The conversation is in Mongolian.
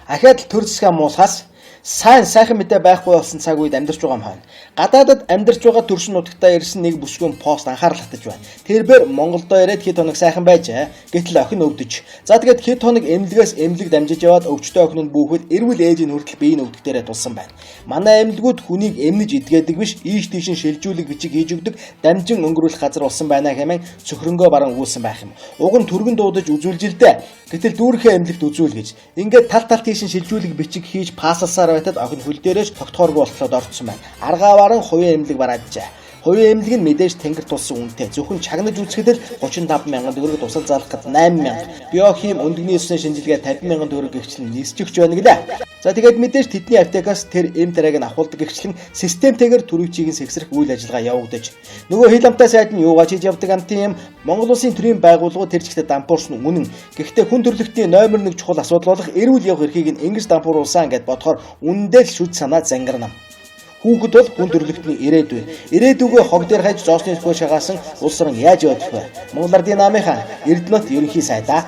Ахиад л төр засгаа муулахаас сайн сайхан мэдээ байхгүй болсон цаг үед амьдарч байгаа юм хойно. Гадаадад амьдарч байгаа төршин нутагтаа ирсэн нэг бүсгүйн пост анхаарал татаж байна. Тэрбээр Монголдоо ирээд хэд хоног сайхан байжээ. Гэтэл охин өвдөж. За тэгээд хэд хоног эмнэлгээс эмнэлэг дамжиж яваад өвчтөй охин нь бүүхэл эрүүл ээжийн хүртэл биеийн өвдөх дээрээ тулсан байна. Манай эмнэлгүүд хүнийг эмнэж эдгээдэг биш, ийш тийш нь шилжүүлэг бичиг хийж өгдөг, дамжин өнгөрүүлэх газар болсон байна хэмээн цөхрөнгөө баран өгүүлсэн байх юм. Уг нь түргэн дуудаж үзүүлж л дээ. Гэтэл дүүрхээ эмнэлэгт үзүүл гэж. Ингээд тал тал тийш нь шилжүүлэг бичиг хийж паасалсаар байтад охин хөл дээрээс тогтооргүй болтлоод орцсон байна. Аргаа баран хувийн эмнэлэг бараажээ. Хувийн эмнэлэг нь мэдээж тэнгэр тулсан үнэтэй. Зөвхөн чагнаж үзэхэд л 35 мянган төгрөг, тусал залгахад 8 мянга. Биохим өндөгний ёсны шинжилгээ 50 мянган төгрөг гэгчлэн нисчихч байна гэлээ. За тэгээд мэдээж тэдний аптекаас тэр эм тариаг нь авахулдаг гэгчлэн системтэйгээр түрийвчийг нь сэгсрэх үйл ажиллагаа явагдаж. Нөгөө хил амтай сайд нь юугаа чийж явдаг амтын юм. Монгол улсын төрийн байгууллагууд тэр чигтээ дампуурсан үнэн. Гэхдээ хүн төрөлхтний номер 1 чухал асуудал болох эрүүл явах эрхийг нь ингэж дампууруулсан гэд бодохоор үнэндээ л шүд санаа зангарна. Хүүхэд бол хүн төрөлхтний ирээдүй. Ирээдүгөө хог дээр хайж зоосны сөхөө шагаасан улс орон яаж явах вэ? Монгол Ардын намынхаа Эрдэнэт ерөнхий сайдаа.